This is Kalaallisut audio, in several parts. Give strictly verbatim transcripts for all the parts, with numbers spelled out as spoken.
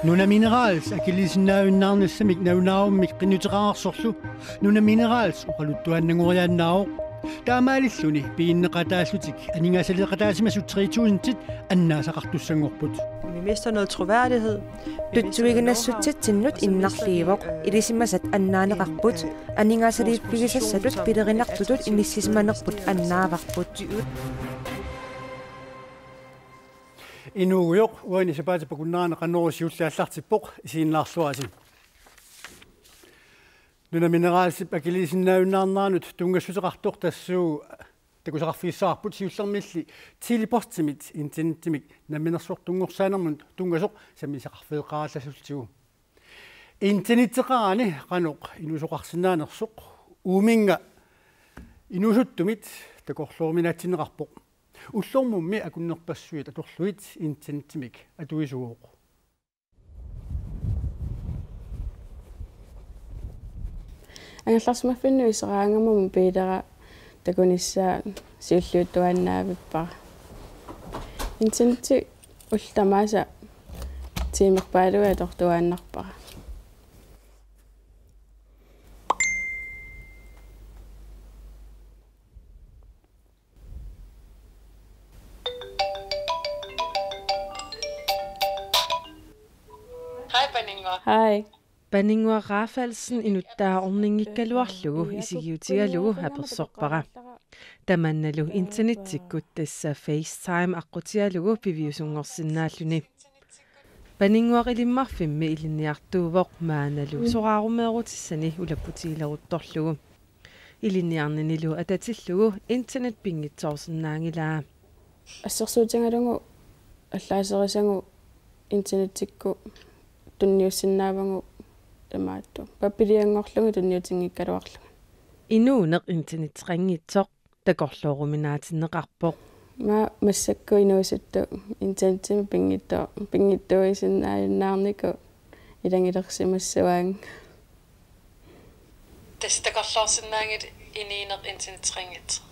Nunaminerals akiliisinnaajunnaarnissamik nalunaarummik qinnuteqarsorlu Nunaminerals oqaluttuaannanngoriaannaavoq. Taamaalilluni piginneqataallutik aningaasaleeqataasimasut tre tusindit annaasaqartussanngorput. Vi mister noget troværdighed. Tutsuiginassutsitsinnut innarliivoq, ilisimasat annaaneqarput, aningaasaliiffigisassatut pilerinartutut inissisimanerput annaavarput. Inuugujoq, uani sapaatip akunnerani Qanorooq siulleq aallartippoq, isiginnaarluarisi. Nunamineralsip akiliisinnaajunnaarneranut tunngassuteqartoq tassuugu takusaqarfigissavarput, siullermilli Tele-Postimit internettimik namminersortunngorsaanermut tunngasoq sammisaqarfeqarallassutsigu. Internetteqarani qanoq inuusoqarsinnaanersoq uuminnga inuusuttumit takorlooruminaatsinneqarpoq. Ullormummi akunnerpassuit atorlugit internettimik atuisuuvoq. Angerlarsimaffinnut iseraangama mobiilera takunissaa siulliuttuaannavippara. Internetti ullut tamaasa tiimerpaaluit atortuaannarpara. Hej, Paninnguaq. Hej. Paninnguaq Rafaelsen inuttaa orninngikkaluarlugu isigiutigalugu apersorpara. Tamannalu internettikkut, tassa FaceTime, aqqutigalugu piviusunngorsinnaalluni. Paninnguaq Ilimmarfimmi ilinniartuuvoq, maannalu soraarumeerutissani ulapputigileruttorlugu. Ilinniarninilu atatillugu internet pinngitsoorsinnaanngilaa. Assersuutigalugu allaaserisagut internettikkut tunniussinnaavagut tamaat pappialanngorlugit tunniutinngikkaluarlugit. Inuuneq internetteqanngitsoq takorlooruminaatinneqarpoq. Maanna massakkut inuusuttut internettimik pinngitso-, pinngitsoorsinnaajunnaarnikut ilagilersimassuaannga. Tassa takorloorsinnaanngilaq inuuneq internetteqanngitsoq.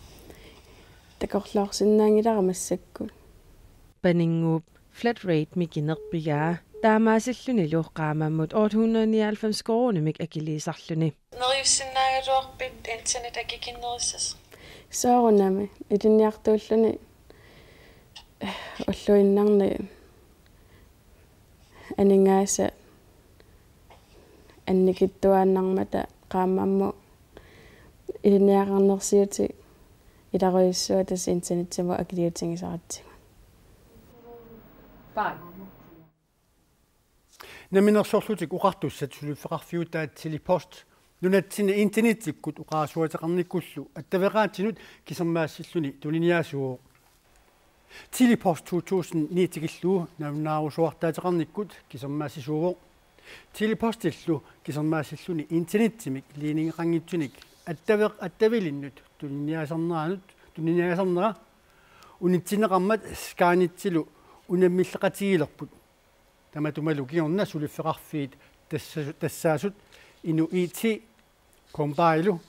Takorloorsinnaanngilara massakkut. Paninnguup flat rate mikinerpigaa taamaasillunilu qaammammut otte hundrede nioghalvfems koruunimik akiliisarluni. Neriussinnaagaluarpit internet akikinnerussasoq? Soorunami, ilinniartuulluni ulluinnarni aningaasat annikittuaannarmata qaammammut ilinniagaqarnersiutit ilarujussua tassa internettimut akiliutigisaratsigu. Namminersorlutik Oqartussat suliffeqarfiutaat Tele-Post nunatsinni internettikkut oqarasuaateqarnikkullu attaveqaatsinut kisermaassilluni tuniniaasuuvoq. Tele-Post to tusind ni tikillugu nalunaarusuartaateqarnikkut kisermaassisuuvoq. Tele-Postillu kisermaassilluni internettimik ledningeqanngitsunik attaveq-, attavilinnut tuniniaasarneranut, tuniniaasarnera unitsinneqarmat SkyNetilu unammilleqatigilerput. Tamatumalu kingorna suliffeqarfiit tassa-, tassaasut Inno I T Compailu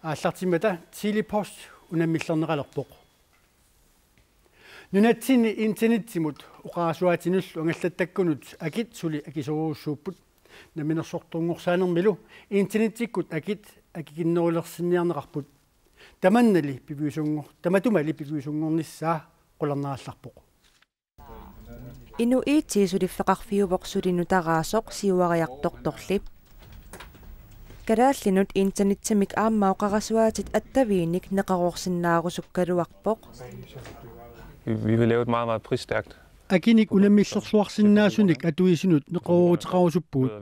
aallartimmata Tele-Post unammillerneqalerpoq. Nunatsinni internettimut oqarasuaatinullu angallattakkunut akit suli akisoorujussuupput. Namminersortunngorsaanermilu internettikkut akit akikinnerulersinniarneqarput. Tamannali piviusunngor-, tamatumali piviusunngornissaa qularnarallarpoq. Inno I T suliffeqarfiuvoq suli nutaraasoq siuariartortorli. Kalaallinut internettimik aamma oqarasuaatit attaviinik neqeroorsinnaarusukkaluarpoq. Vi, vi vil lave et meget, meget prisstærkt. Akinik unammillerluarsinnaasunik atuisunut neqerooruteqarusuppugut.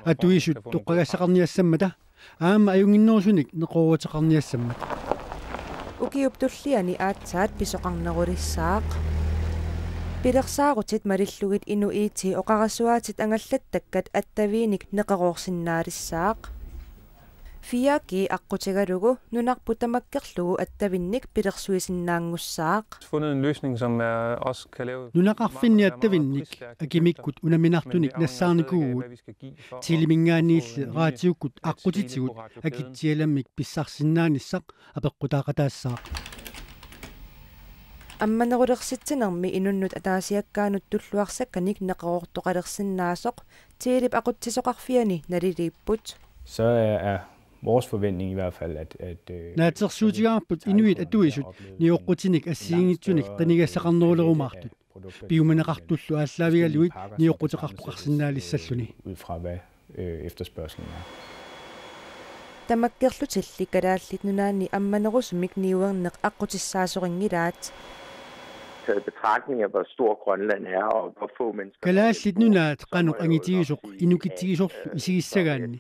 Atuisut toqqagassaqarniassammata aamma ajunnginnerusunik neqerooruteqarniassammata. Ukiup tulliani aatsaat pisoqarnerulissaaq. Pilersaarutit malillugit Inno I T oqarasuaatit angallattakkat attaviinik neqeroorsinnaalissaaq. Fire G aqqutigalugu nunarput tamakkerlugu attavinnik pilersuisinnaanngussaaq. Fundet en løsning, som er, også kan lave Nunaqarfinni attavinnik akimikkut unamminartunik nassaarnikuuvugut. Teleminngaanniilli raatiukkut aqqutitigut akitsialammik pissarsinnaanissaq apeqqutaaqataassaaq. Ammanerulersitsinermi inunnut ataasiakkaanut tulluarsakkanik neqeroortoqalersinnaasoq Telep aqutsisoqarfiani naliliipput. Så er, er vores forventning i hvert fald, at, at, øh, Naatsorsuutigaarput inuit atuisut nioqqutinik assigiinngitsunik qinigassaqarnerulerumaartut. Piumaneqartullu aallaavigalugit nioqquteqartoqarsinnaalissalluni. Ud fra hvad, øh, efterspørgslen er. Tamakkerlutilli Kalaallit Nunaanni ammanerusumik niuerneq aqqutissaasoqanngilaat. Taget i betragtning af, hvor stor Grønland er, og hvor få mennesker der Kalaallit Nunaat qanoq angitigisoq inukitsigisorlu isigissagaanni.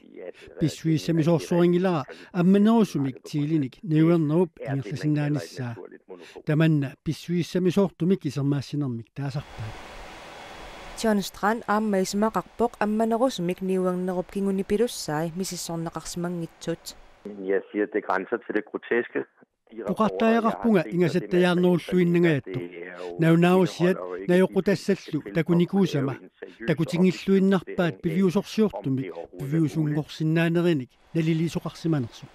Pissusissamisoorsuanngilaa ammanerusumik Telinik niuernerup ingerlasinnaanissaa. Tamanna pissusissamisoortumik isermaassinermik taasarpaat. John Strand aamma isumaqarpoq ammanerusumik niuernerup kingunipilussaai misissorneqarsimanngitsut. Jeg siger, det grænser til det groteske. Oqartariaqarpunga ingasattajaarnerulluinnangajattoq. Nalunaarusiat najoqqutassallu takunikuusama takutinngilluinnarpaat piviusorsiortumik piviusunngorsinnaanerinik naliliisoqarsimanersoq.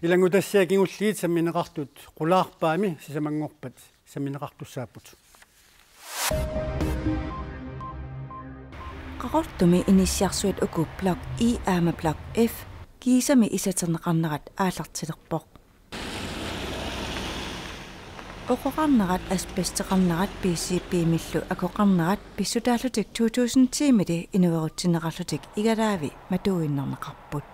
Ilanngutassiat kingulliit sammineqartut qulaarpaami sisamanngorpat sammineqartussaapput. Qaqortumi inissiarsuit uku Blok E aamma Blok F kiisami isaterneqarnerat aallartilerpoq. Oqoqarnerat asbesteqarnerat P C B-millu akoqarnerat pissutaallutik to tusind ti-mili inuerutsinneqarlutik igalaavi matuinnarneqarput.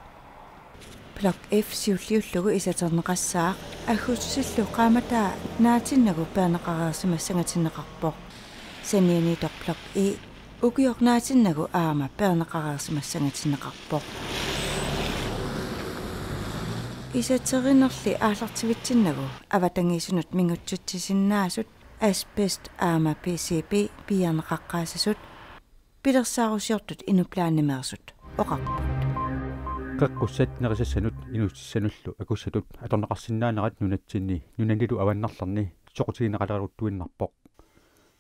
Blok F siulliullugu isaterneqassaaq aggustillu qaammataa naatinnagu peerneqareersimassangatinneqarpoq. Sanianiittoq Blok E ukioq naatinnagu aamma peerneqareersimassangatinneqarpoq. Isaterinerli aallartivitsinnagu avatangiisinut mingutsitsisinnaasut asbest aamma P C B piiarneqaqqaasasut pilersaarusiortut inuplaanimeersut oqarput. Qeqqussat nerisassanut inuussutissanullu akussatut atorneqarsinnaanerat nunatsinni nunanilu avannarlerni soqutigineqaleruttuinnarpoq.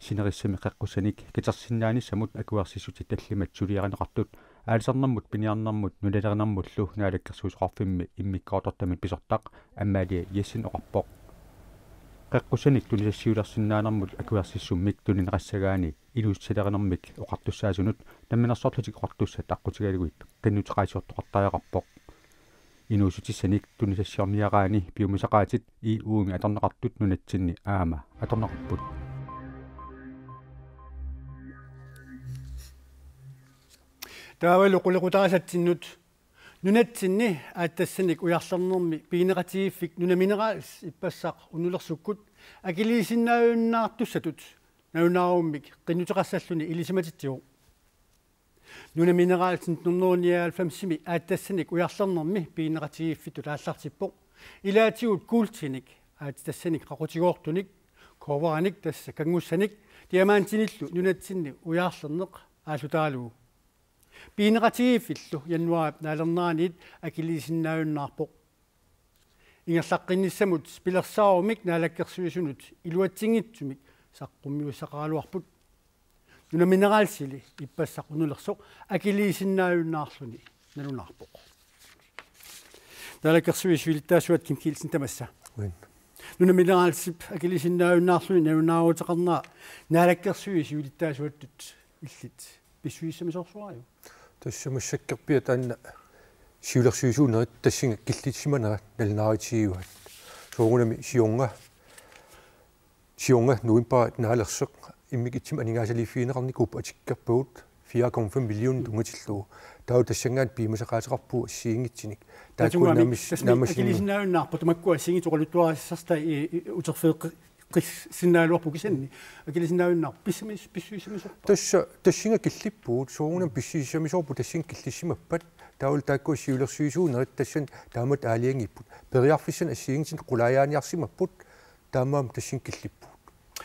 Sinerissami qeqqussanik katersinnaanissamut akuersissutit tallimat suliarineqartut aalisarnermut piniarnermut nunalerinermullu naalakkersuisoqarfimmi immikkoortortamit pisortaq Amalie Jessen oqarpoq. Qeqqussanik tunisassiulersinnaanermut akuersissummik tunineqassagaanni inuussutilerinermik oqartussaasunut Namminersorlutik Oqartussat aqqutigalugit qinnuteqarsiortoqartariaqarpoq. Inuussutissanik tunisassiorniaraanni piumasaqaatit E U-mi atorneqartut nunatsinni aamma atorneqarput. Taavalu qulequtaasatsinnut nunatsinni aatsitassani ujarlernermi pigineqatigiiffik Nunaminerals ippassaq unulersukkut akiliisinnaajunnaartussatut nalunaarummik qinnuteqassalluni ilisimatitsivoq. Nunaminerals nitten hundrede nioghalvfems-imi aatsitassani ujarlernermi pigineqatigiiffittut aallartippoq. Ilaatigut kuultinik aatsitassanik qaqutigoortunik, koberinik tassa kanngussanik, diamantinillu nunatsinni ujarlerneq aallutaralugu. Pigineqatigiiffillu januaarip naalerneraniit akiliisinnaajunnaarpoq. Ingerlaqqinnissamut pilersaarumik naalakkersuisunut iluatsinngitsumik saqqummiussaqaraluarput. Nunamineralsili ippassaq unulersoq akiliisinnaajunnaarluni nalunaarpoq. Naalakkersuisut siulittaasuat Kim Kielsen tamassa. Uin. Nunamineralsip akiliisinnaajunnaarluni nalunaaruteqarnera naalakkersuisut siulittaasuattut illit pissusissamisoorsuaraju? Tassa massakkorpiaq taanna siulersuisuunerit tassunga killissimanera nalunaarutigivaat. Soorunami siorna, siorna novembarip naalersoq immikkut aningaasaliiffigineqarnikuupput atikkerpagut fire komma fem million tunngatillugu. Taava tassanngaanniit piumasaqaateqarpugut assigiinngitsunik. Taakku tatungaami naamas-, tassa naammassinnut akiliisinnaajunnaarpoq tamakku assigiinngitsut oqaluttuarissarsartai i-, i-, uterfeeqqi- qissinnaaluarpoq kisianni. Akiliisinnaajunnaarpoq pissamis-, pissusissamisoorpa? Tassa, tassunga killippugut, soorunami pissusissamisoorput tassunga killissimappat, taavalu taakku siulersuisuunerit tassani taamatut aalajangiipput. Periarfissanik assigiinngitsunik qulaajaaniarsimapput, taamaammat tassunga killippugut.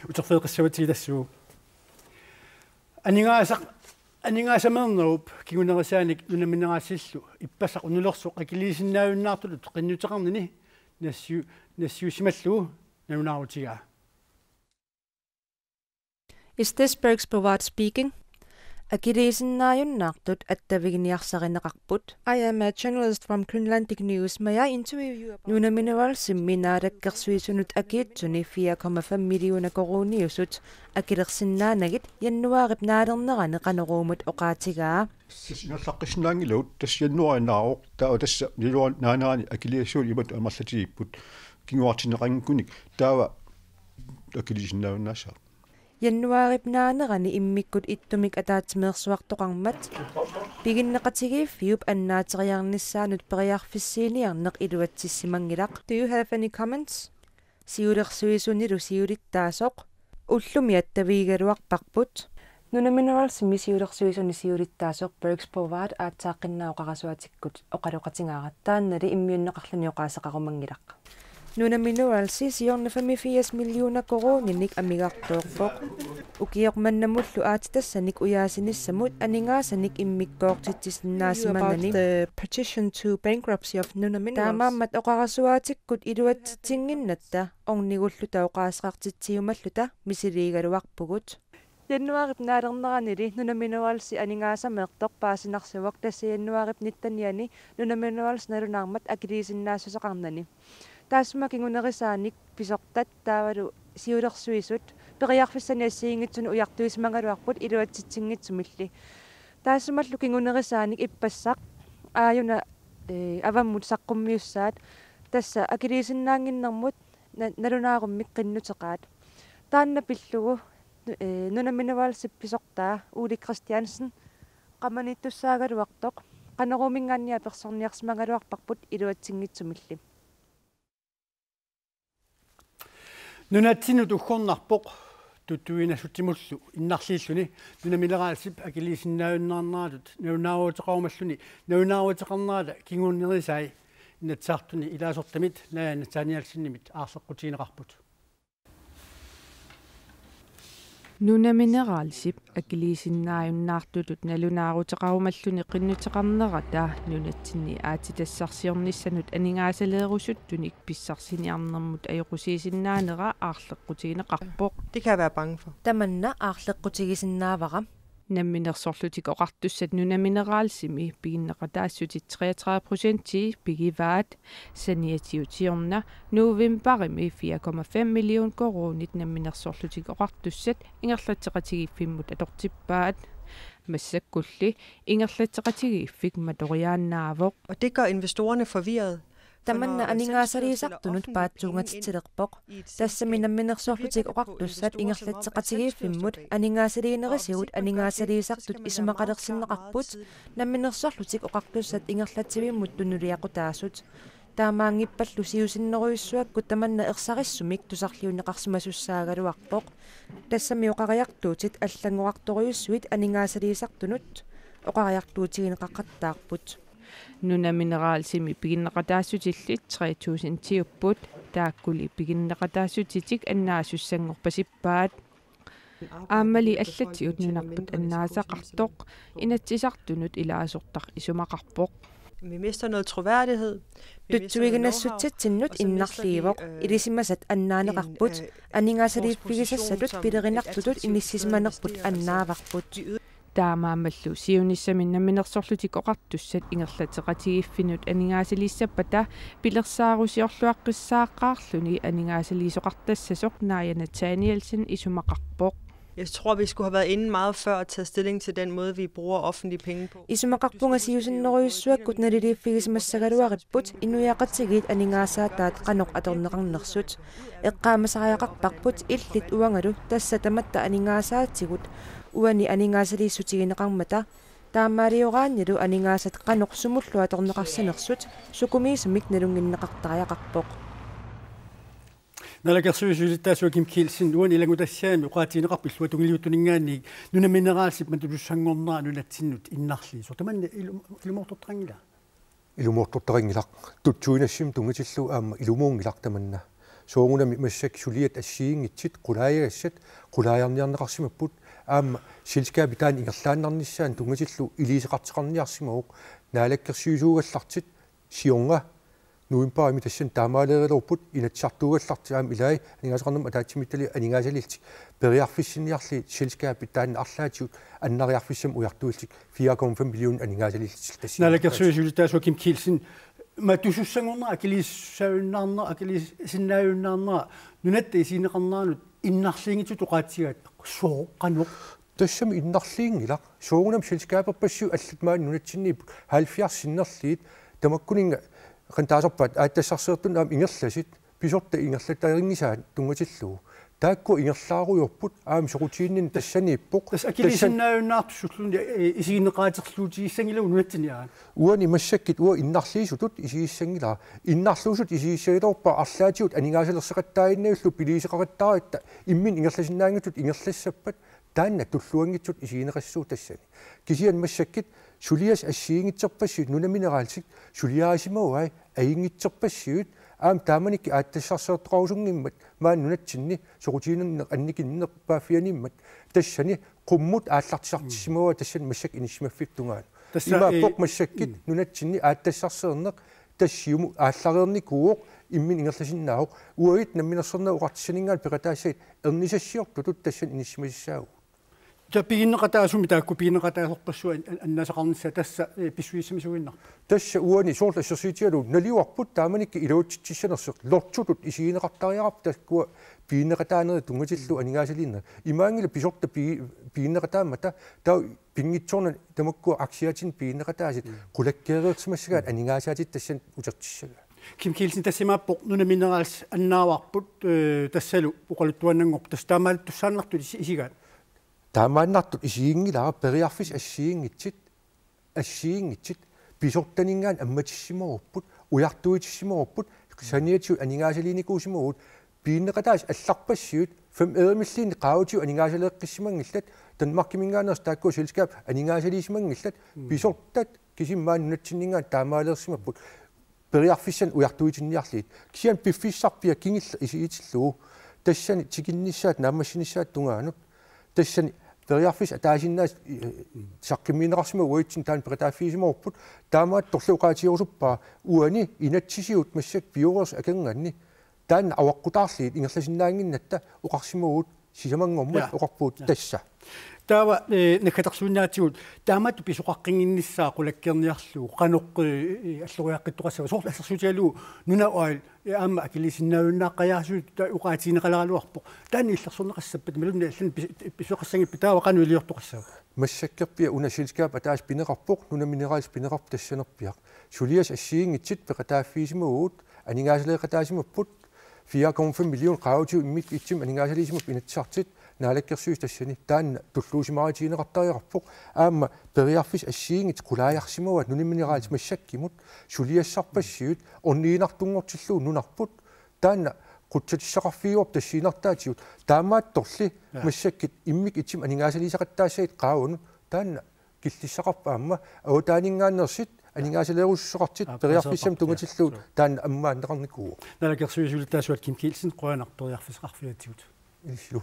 Uterfeeqqissavatsigit tassuugu. Aningaasaq-, aningaasameernerup kingunerisaanik Nunamineralsillu ippassaq unulersoq akiliisinnaajunnaartutut qinnuteqarnini nassiu-, nassiussimallugu nalunaarutigaa. Is this Bergs Bovard speaking? Akiliisinnaajunnaartut attaviginiarsarineqarput. I am a journalist from Greenlandic News. May I interview you about Nunamineralsimmi naalakkersuisunut akiitsuni fire komma fem millioner koruuniusut akilersinnaanagit januaarip naalernerani Qanoruumut oqaatigaa. Tassa ingerlaqqissinnaanngilagut, tassa januaari naavoq, taava tassa januaarip naanerani akiliisuut imatut amerlatigipput kinguartinneqanngikkunik, taava akiliisinnaajunnaassaaq. Januaarip naanerani immikkut ittumik ataatsimeersuartoqarmat piginneqatigiiffiup annaateriarnissaanut periarfissiiniarneq iluatsissimanngilaq. Do you have any comments? Siulersuisunilu siulittaasoq. Ullumi attavigigaluarparput. Nunamineralsimi siulersuisuni siulittaasoq Burks Povaat aatsaaqqinnaaq oqarasuaatikkut oqaloqatigaara, taannali immiunneqarluni oqaaseqarumanngilaq. Nunamineralsi siorna femogfirs millioner koruuninik amigartoorpoq. Ukioq mannamullu aatsitassanik ujaasinissamut aningaasanik immikkoortitsisinnaasimanani. About the petition to bankruptcy of Nunaminerals. Taamaammat oqarasuaatikkut iluatsitsinnginnatta ornigulluta oqaaseqartitsiumalluta misiliigaluarpugut. Januaarip naalerneranili Nunamineralsi aningaasameertoq paasinarsivoq, tassa januaarip nittenianni Nunaminerals nalunaarmat akiliisinnaassuseqarnani. Taassuma kingunerisaanik pisortat taavalu siulersuisut periarfissanik assigiinngitsunik ujartuisimagaluarput iluatsitsinngitsumilli. Taassumalu kingunerisaanik ippassaq aajuna, ee, avammut saqqummiussaat, tassa akiliisinnaannginnermut na-, nalunaarummik qinnuteqaat. Taanna pillugu, ee, Nunamineralsip pisortaa Ole Christiansen qamaniittussaagaluartoq Qanoruuminngaanniit apersorniarsimagaluarparput iluatsinngitsumilli. Nunatsinnut uggornarpoq tutsuiginnassutsimullu innarliilluni. Nunamineralsip akiliisinnaajunnaarneratut nalunaaruteqarumalluni nalunaaruteqarnerata kingunerisai Inatsisartuni ilaasortamit Naaja Nathanielsenimit aarleqqutigineqarput. Nunamineralsip akiliisinnaajunnaartutut nalunaaruteqarumalluni qinnuteqarnerata nunatsinni aatsitassarsiornissanut aningaasaleerusuttunik pissarsiniarnermut ajoqusiisinnaanera aarleqqutigineqarpoq. Det kan jeg være bange for. Tamanna aarleqqutigisinnaavara. Namminersorlutik Oqartussat Nunamineralsimi piginneqataassutit treogtredive procentii pigivaat. Saniatigut siorna novembarimi fire komma fem million koruunit Namminersorlutik Oqartussat ingerlatseqatigiiffimmut atortippaat. Massakkulli ingerlatseqatigiiffik matoriaannaavoq. Og det gør investorerne forvirret. Tamanna aningaasaliisartunut paatsuungatitsilerpoq. Tassami Namminersorlutik Oqartussat ingerlatseqatigiiffimmut aningaasaliinerisigut aningaasaliisartut isumaqalersinneqarput, Namminersorlutik Oqartussat ingerlatsivimmut tunuliaqutaasut. Taamaanngippallu siusinnerujussuakkut tamanna ersarissumik tusarliunneqarsimasussaagaluarpoq. Tassami oqariartuutit allanngorartorujussuit aningaasaliisartunut oqariartuutigineqaqattaarput. Nunamineralsimi piginneqataassutillit tre tusindiupput, taakkuli piginneqataassutitik annaasussanngorpasippaat. Aammali allatigut nunarput annaasaqartoq Inatsisartunut ilaasortaq isumaqarpoq. Vi mister noget troværdighed. Vi mister noget know-how, tutsuiginassutsitsinnut og så mister vi, innarliivoq, øh, ilisimasat annaaneqarput, en, øh, aningaasaliiffigisassatut pilerinartutut inissisimanerput annaavarput. Taamaammallu siunissami Namminersorlutik Oqartussat ingerlatseqatigiiffinnut aningaasaliissappata pilersaarusiorluaqqissaaqqaarluni aningaasaliisoqartassasoq Naaja Nathanielsen isumaqarpoq. Jeg tror, vi skulle have været inde meget før og taget stilling til den måde, vi bruger offentlige penge på. Isumaqarpunga siusinnerujussuakkut naliliiffigisimassagaluaripput inuiaqatigiit aningaasaataat qanoq atorneqarnersut. Eqqaamasariaqarparput illit uangalu tassa tamatta aningaasaatigut uani aningaasaliissutigineqarmata. Taamaalioraannilu aningaasat qanoq sumullu atorneqarsimanersut sukumiisumik nalunnginneqartariaqarpoq. Naalakkersuisut siulittaasuat Kim Kielsen, uani ilanngutassiami oqaatigineqarpoq illuatungiliuttuninngaanniit Nunamineralsip matutussanngornera nunatsinnut innarliisoq. Tamanna ilu-, ilumoortortaqanngila? Ilumoortortaqanngilaq. Tutsuiginnassumik tunngatillugu aamma ilumuunngilaq tamanna. Soorunami massakkut suliat assigiinngitsut qulaajagassat qulaajarniarneqarsimapput, aamma selskabit taanna ingerlaannarnissaanut tunngatillugu iliuuseqartoqarniarsimavoq. Naalakkersuisuugallartut siorna novembarimi tassani taamaalereerput Inatsisartuugallartik aamma ilai aningaasaqarnermut ataatsimiititaliami aningaasaliillutik periarfissinniarlugit selskabit taanna arlaatigut annariarfissamik ujartuillutik fire komma fem millioner aningaasaliillutik tassani. Naalakkersuisut siulittaasua Kim Kielsen, matusussanngornera akiliissaajunnaarnera akiliisinnaajunnaarnera nunatta isigineqarneranut innarliinngitsutut oqaatigaat sooq qanoq? Tassami innarliinngilaq. Soorunami selskaberpassivoq allat maani nunatsinniipput halvfjerds sinnerlugit tamakkuninnga qantaasarpaat aatsitassarsiortunut aamma ingerlasut pisortat ingerlatarinngisaat tunngatillugu. Taakku ingerlaarujoorput aamma soqutiginninneq tassaniippoq. Tassa akiliisinnaajunnaartut sulluni, eh, isigineqaaterluutigissanngillat nunatsinni aamma. Uani massakkut uanga innarliisutut isigissanngilara. Innarliisutut isigissagilerpara arlaatigut aningaasalerseqattaaginnarlugu piliiseqaqattaaratta imminnut ingerlasinnaanngitsutut ingerlassappat taanna tulluanngitsoq isigineqassasoq tassani. Kisianni massakkut suliassat assigiinngitsorpassuit Nunamineralsit suliarisimavai ajunngitsorpassuit aamma taamanikkut aatsitassarsiortoqarusunngimmat maani nunatsinni soqutiginninneq annikinnerpaaffianiimmat tassani qummut aallartisartissimavai tassani massakkut inissisimaffiup tungaanut. Tassa, imaappoq eh, massakkut mm. Nunatsinni aatsitassarsiorneq tassa siumut aallareernikuuvoq imminnut ingerlasinnaavoq uagut Namminersornerata Oqartussaninngaanniit peqataassagit ernisassiortutut tassani inissisimasassaagut. Taava piginneqataasumik taakku piginneqataasorpassuit an-, an-, annaasaqarnissaat tassa, eh, pissusissamisuinnarpoq. Tassa uani soorlu assersuutigalugu nalivarput taamanikkut iluatsitsissanersoq lortutut isigineqartariaqarpoq taakkua piginneqataanerit tunngatillugu aningaasaliinerit. Imaanngilaq pisortat pigi-, piginneqataammata taava pinngitsoornani tamakkua aktiatinik piginneqataasut mm. Qulakkeereersimassagaat mm. Aningaasaatit tassani utertissagaat. Kim Kielsen tassa imaappoq Nunaminerals annaavarput, eh, tassalu oqaluttuaannanngorpoq tassa taamaattussaannartut isi-, isigaat. Taamaannartut isiginngilara periarfissat assigiinngitsut, assigiinngitsut, pisortaninngaanniit ammatissimavarput, ujartuiitissimavarput, saniatigut aningaasaliinikuusimavugut, piginneqataasut allarpassuit, fem øremilluunniit qaavatigut aningaasaleeqqissimanngillat, Danmarkiminngaanneersut taakkua selskabit aningaasaliisimanngillat, mm. Pisortat, kisimi maani nunatsinninngaanniit taamaaleersimapput, periarfissanik ujartuiitinniarlugit. Kisianni piffissarpia kingulleq isigitillugu. Tassani tikinnissaat naammassinissaata tungaanut. Tassani periarfissat ataasinnaasut, eh, saqqummiunneqarsimapput uatsinnut taanna peqataaffigisimavoq. Taamaattorli oqaatigerusuppara uani inatsisivut massakkut pioreersut akornanni. Taanna avaqqutaarlugit ingerlasinnaannginnatta oqarsimavugut sisamanngormat ja. Oqarpugut ja. Tassa. Taava, eh, naggatarsuinnaatigut taamatut pisoqaqqinnginnissaa qulakkeerniarlugu qanoq, eh, alloriaqqittoqassava soorlu assersuutigalugu Nuna Oil, eh, aamma akiliisinnaajunnaaqqajaasutut ta-, oqaatigineqaleraluarpoq. Taanna illersorneqassappat imaluunniit allanik pis-, pisoqassanngippat taava qanoq iliortoqassava? Massakkorpiaq una selskabit ataaseq pineqarpoq, Nunaminerals pineqarpoq tassanerpiaq. Suliassat assigiinngitsut peqataaffigisimavugut, aningaasaleeqataasimapput, fire komma fem million qaavatigut immikkut ittumik aningaasaliisimapput Inatsisartut, Naalakkersuisut tassani, taanna tulluusimaarutigineqartariaqarpoq, aamma periarfissat assigiinngitsut qulaajarsimavaat Nunaminerals massakkut, suliassarpassuit, orniginartunngortillugu nunarput, taanna qutsatissaqarfigivarput tassiinnartaatigut, taamaattorli ja. Massakkut immikkut ittumik aningaasaliisaqattaassagit qaavanut, taanna killissaqarpoq aamma avataaninngaanneersut aningaasaleerusussuseqartut aap, periarfissamik taaseqarpoq, tungatillugu ja. Taanna ammaanneqarnikuuvoq. Naalakkersuisut siulittaasuat Kim Kielsen qujanaq periarfissaqarfigatsigut. Illu.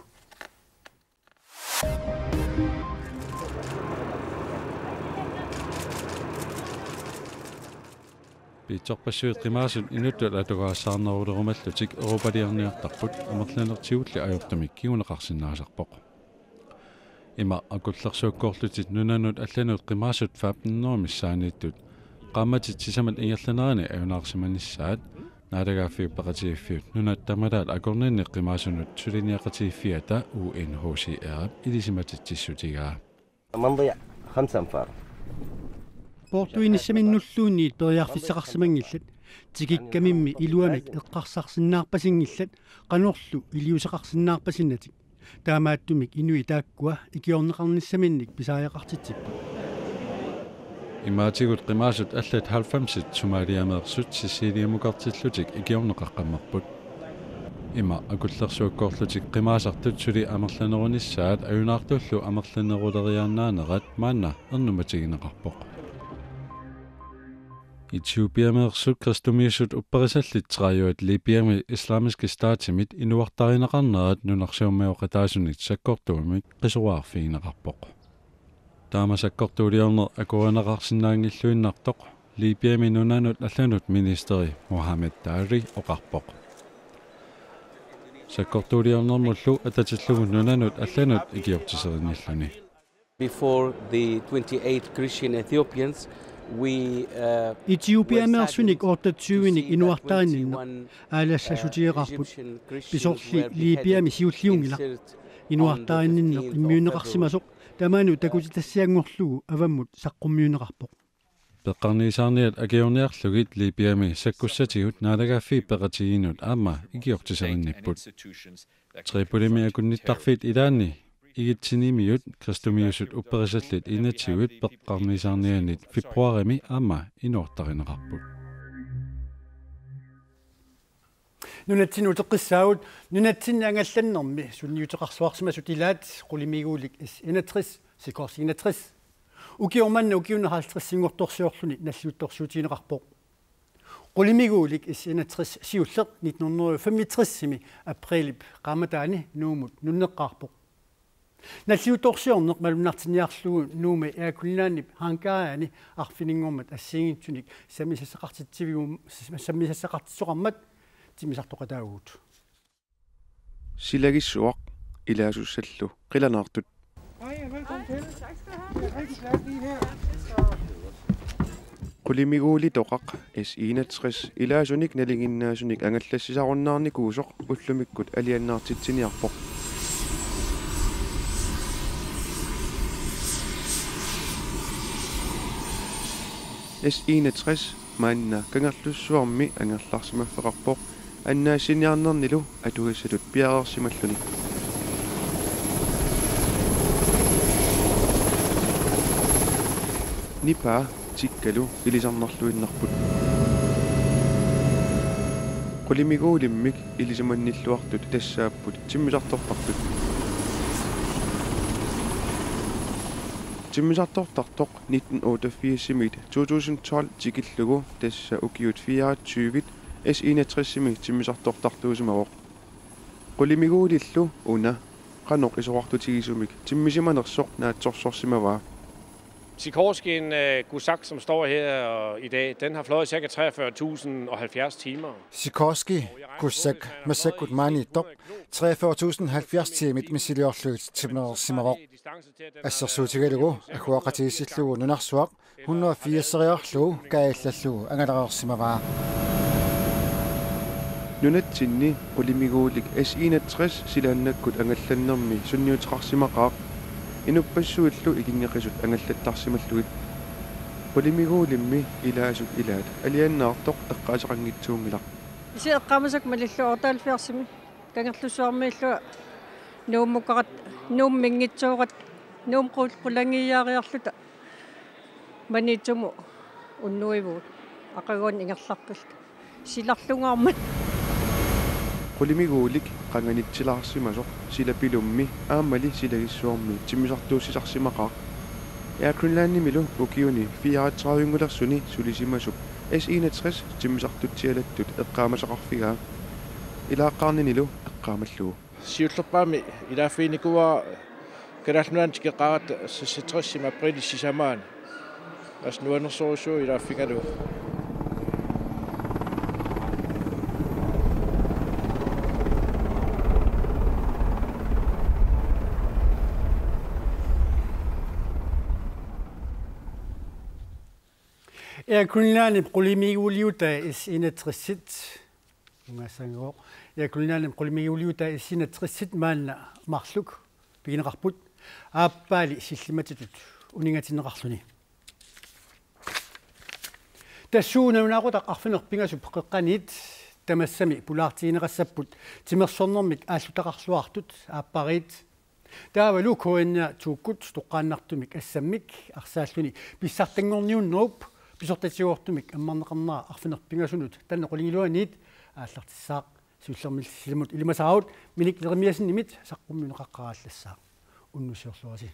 Piitsorpassuit qimaasut inuttut atugarissaarnerulerumallutik Europaliarniartarput amerlanertigulli ajortumik kinguneqarsinnaasarpoq. Ima akullersuakkoorlutik nunanut allanut qimaasut femten hundrede missaanniittut qaammatit sisamat ingerlaneranni ajunaarsimanissaat naalagaaffiup peqatigiiffiup nunat tamalaat akornanni qimaasunut suliniaqatigiiffiata U N H C R-ip ilisimatitsissutigaa. من ضيع خمسة أنفار. Poortuinissaminnulluunniit periarfissaqarsimanngillat, tikikkamimmi iluamik eqqarsarsinnaarpasinngillat, qanorlu iliuuseqarsinnaarpasinnatik. Taamaattumik inuit taakkua ikiorneqarnissaminnik pisariaqartitsipput. Imaatigut qimaasut allat halvfemsit Somaliameersut Siciliamukartillutik ikiorneqaqqammerput. Ima akullersuakkoorlutik qimaasartut suli amerlanerunissaat ajunaartullu amerlaneruleriaannaanerat maanna ernummatigineqarpoq. Etiopiameersut kristumiusut upperisallit tredivet Libyami Islamisk Statimit inuartarineqarnerat nunarsuarmioqataasunit sakkortuumik qisuariarfigineqarpoq. Taama sakkortuuliorneq akuerineqarsinnaanngilluinnartoq Libyami nunanut allanut ministeri Mohamed Tari oqarpoq. Sakkortuuliornermullu atatillugu nunanut allanut ikiortiserinnilluni. Before the twenty-eight Christian Ethiopians, we uh, Etiopiameersunik otteogtyvenik inuartarinnginnaq aalassassutigeqarput. Pisorli Libyami siulliunngilaq. Inuartarinnginnaq immiunneqarsimasoq tamanut takutitassianngorlugu avammut saqqummiunneqarpoq. Peqqarniisaarniat akiorniarlugit Libyami sakkussatigut naalagaaffiit peqatigiinnut aamma ikiortiserinnipput. Tripolimi akunnittarfiit ilaanni igitsinimiut kristumiusut upperisallit enogtyve peqqarniisaarnianit februarimi aamma inuartarineqarput. Nunatsinni uteqqissaagut, nunatsinni angallannermi sunniuteqarsuarsimasut ilaat qulimiguulik S enogtres, Sikorsky enogtres. Ukioq manna ukiunik halvtredsinngortorsiorluni nalliuttorsiutigineqarpoq. Qulimiguulik S enogtres siulleq nitten hundrede femogtresimi aprilip qaammataani Nuummut nunneqqaarpoq. Nalliuttorsiorneq malunnartinniarlugu Nuummi Air Greenlandip hangariani arfininngormat assigiinngitsunik sammisassaqartitsivigum-, sammisassaqartitsisoqarmat timmisartoqataavugut. Silagissuaq ilaasussallu qilanaartut. Qulimiguulitoqaq S enogtres ilaasunik nalinginnaasunik angallassisarunnaarnikuusoq ullumikkut aliannaartitsiniarpoq. S enogtres maanna Kangerlussuarmi angerlarsimaffeqarpoq annaassiniarnernilu atugassatut piareersimalluni. Nipaa tikkalu ilisarnarluinnarput. Qulimiguulimmik ilisimannilluartut tassaapput timmisartortartut. Timmisartortartoq nitten otteogfirsimiit to tusind tolv tikillugu tassa ukiut fireogtyve S enogtresimi timmisartortartuusimavoq. Qulimiguulillu una qanoq isorartutigisumik timmisimanersoq naatsorsorsimavaa. Sikorskyen øh, Gusak, som står her øh, i dag, den har fløjet cirka treogfyrre tusind og halvfjerds timer. Sikorsky Gusak massakkut maaniittoq treogfyrre tusind halvfjerds tiimit missiliorlugit timmereersimavoq. Assersuutigalugu agguaqatigiissillugu nunarsuaq hundrede firseriarlugu kaajallallugu angalareersimavaa. Nunatsinni qulimiguulik S enogtres silaannakkut angallannermi sunniuteqarsimaqaaq. Inuppassuillu ikinngeqisut angallattarsimallugit. Qulimiguulimmi ilaasut ilaat aliannaartoq eqqaaseqanngitsuunngilaq. Isi eqqaamasakka malillugu otteoghalvfjerdsimi Kangerlussuarmiillunga Nuummukarat Nuumminngitsoorat Nuummut qulangiiaariarluta Maniitsumut unnuivugut aqaguani ingerlarpalluta silarlungaarmat. Qulimiguulik qanganitsilaarsimasoq Silapilummi aammali Silagissuarmi timmisartuussisarsimaqaaq. Air Greenlandimilu ukiuni fireogtredivengulersuni sulisimasup S enogtres timmisartutsialattut eqqaamasaqarfigaa. Ilaaqqaarninilu eqqaamallugu. Siullerpaamik ilaaffiginikuuara Kalaallit Nunaanni tikeqqaaratta seksogtresimi aprilip sisamaani. Assut nuannersorujussuuvoq ilaaffigalugu. Air Greenlandip qulimiguuliutai S enogtresit. Ungassangooq. Air Greenlandip qulimiguuliutai S enogtresit maanna marluk pigineqarput aappaali sillimmatitut uningatinneqarluni. Tassuuna nalunaaqutaq arfineq-pingasup qeqqaniit tamassami pulaartigineqassapput timersornermik aallutaqarluartut aappariit. Taavalu K N R to-kkut toqqaannartumik assammik arsaalluni pissartanngorniunnerup pisortatigoortumik ammarneqarnera arfineq-pingasunut taanna qulingiluaniit aallartissaaq. Siullermilli sisamut ilimasaarut Minik Jeremiassenimit saqqummiunneqaqqaarallassaaq. Unnussiorluarisi.